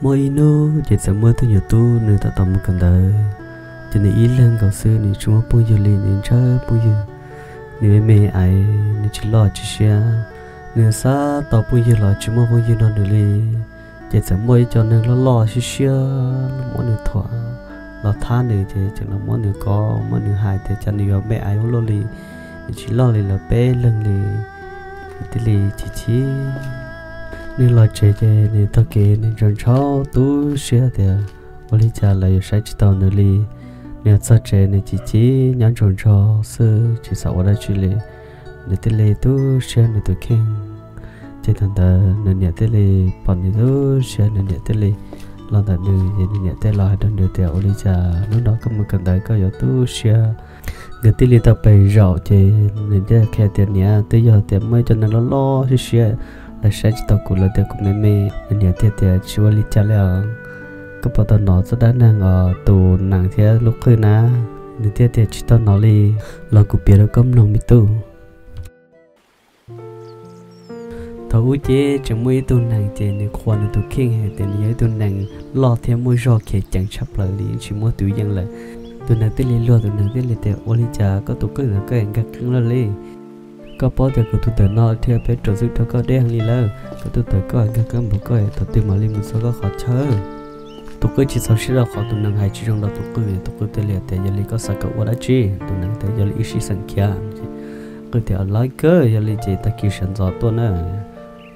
Muaj ib hnub ces txawm muaj tus nyuam tub nws tab tom mus kawm ntawv, ces nws ib leeg nkaus xwb, nws tsis muaj phooj ywg li, nws ntshaw phooj ywg, nws me me ais, nws tsis loj tsis siab, nws xav tau phooj ywg los tsis muaj phooj ywg nrog nws li. Ces txawm muaj ib co neeg loj loj siab siab muab nws thuam los thab nws, ces tseem los muab nws kov, muab nws hais tias cas nws yuav me ais ua luaj li, nws tsis loj li lawv peb leeg li. Nws thiaj li chim chim, nws los tsev ces nws taug kev nws ntshaus ntshaus tu siab tias ua li cas lawv yuav saib tsis taus nws li. Nws txog tsev nws chim chim nyob ntsaus ntsoog xwb tsis xav ua dab tsi li. Nws thiaj li tu siab nws tus kheej. Ces thaum ntawd nws niam thiaj li pom nws tu siab, nws niam thiaj li los ntawm nws, ces nws niam thiaj los hais rau nws tias ua li cas hnub no koj mus kawm ntawv koj yuav tu siab. Nkawd thiaj li tau pes zaum ces nws thiaj qhia tias niam, twb yog tias muaj ib co neeg loj loj siab siab, lawv saib tsis taus kuv, lawv tias kuv me me. Nws niam thiaj tias tsis ua li cas li os, koj puas tau hnov txoj dab neeg os tus nees thiab lub qwj na? Nws thiaj tias tsis tau hnov li, los kuv piav rau koj mloog me tub. Thaum ub ces tseem muaj ib tug nees ces nws qhuas nws tus kheej hais tias nws yog ib tug nees loj thiab muaj zog khiav ceev tshaj plaws li tsis muaj tus yeej lawm. Tus nees thiaj li luag, tus nees thiaj li tias ua li cas koj tus qwj ntawd koj nkag qeeb lawm li? Koj paub tias kuv tus tawm no thiab peb rau xwb rau koj deb heev li lawm, koj tus tawm koj nkag qeeb npaum koj thaum twg mam li mus txog koj qhov chaw. Tus qwj tsis txaus siab rau qhov tus nees hais tsis zoo rau tus qwj, tus qwj thiaj li tias yog li koj xav kom ua dab tsi? Tus nees tias yog li wb sib xeem khiav. Qwj tias lawv kawg, yog li ces tag kis sawv ntxov tuaj na.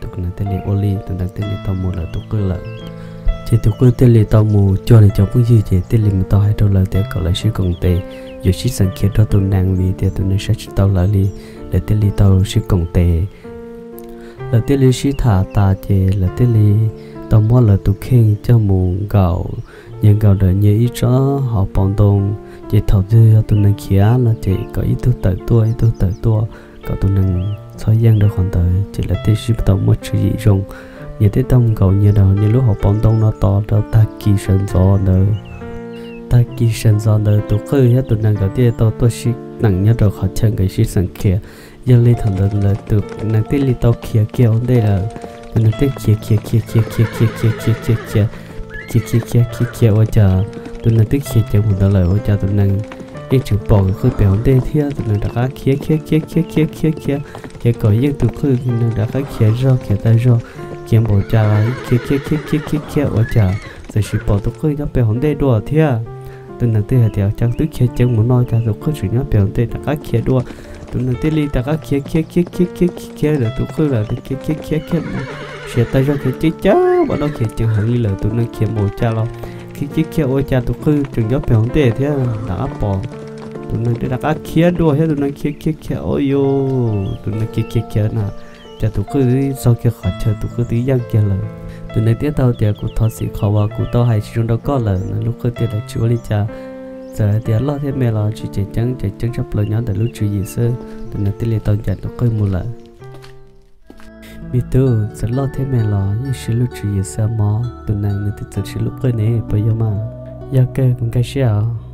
Tus nees thiaj li ua li, tus nees thiaj li tau mus lawm tus qwj lawm. Ces tus qwj thiaj li tau mus cuag nws cov phooj ywg ces thiaj li mus tau hais rau lawv tias kom lawv sib koom tes, yuav sib xeem khiav rau tus nees vim tias tus nees saib tsis taus lawv li. Lawv thiaj li tau sib koom tes, lawv thiaj li sib tham tas ces lawv thiaj li tau muab lawv tus kheej coj mus nkaum, nyias nkaum ntawm nyias ib tsob hauv paus ntoo. Ces thaum twg yog tus nees khiav no ces kom ib tug tawm tuaj ib tug tawm tuaj kom tus nees txhob yeej rau qhov ntawd, ces lawv thiaj sib tau muaj tswv yim zoo. Nyias thiaj tau nkaum nyias rau nyias lub hauv paus ntoo no tos rau tag kis sawv ntxov ntawd. Tag kis sawv ntxov ntawd tus qwj thiab tus nees nkawd thiaj tau tuaj sib teem nyob rau qhov chaw nkawd sib xeem khiav. Yog li thaum ntawd lawv tus nees thiaj li tau khiav kiag ua ntej lawm. Tus nees thiaj khiav khiav khiav khiav khiav khiav khiav khiav khiav khiav khiav khiav khiav khiav khiav ua cas tus nees twb khiav ceev mus ntawd lawm ua cas tus nees yeej tseem pom tus qwj pem hauv ntej thiab. Tus nees rov qab khiav khiav khiav khiav khiav khiav khiav khiav kom yeej tus qwj, tus nees rov qab khiav zog khiav tag zog, khiav npaum cas los khiav khiav khiav khiav khiav khiav ua cas txawm sis pom tus qwj nyob pem hauv ntej dua thiab. Tus nees thiaj hais tias cas twb khiav ceev mus no cas tus qwj tseem nyob pem hauv ntej rov qab khiav dua. Tus nees thiaj li rov qab khiav khiav khiav khiav khiav khiav khiav lawm tus qwj lawm, khiav khiav khiav khiav mus, khiav tag zog khiav ceev ceev ua dab khiav ceev heev li lawm, tus nees khiav npaum cas los khiav khiav khiav ua cas tus qwj tseem nyob pem hauv ntej thiab rov qab pom. Tus nees rov qab khiav dua thiab tus nees khiav khiav khiav ua yus, tus nees khiav khiav khiav na, cas tus qwj twb txog kiag qhov chaw tus qwj twb yeej kiag lawm. Tus nees thiaj tau tias kuv thov txim qhov uas kuv tau hais tsis zoo rau koj lawm no. Lub qwj thiaj tias tsis ua li cas, txawm hais tias loj thiab me los tsis tseem ceeb, tseem ceeb tshaj plaws nyob ntawm lub tswv yim xwb. Tus nees thiaj li tau ncaim tus qwj mus lawm. Me tub, txawm loj thiab me los yeej siv lub tswv yim xwb mog. Tus nees nws twb txawm siv lub qwj ne puas yog mas? Yog kawg, kuv nkag siab os.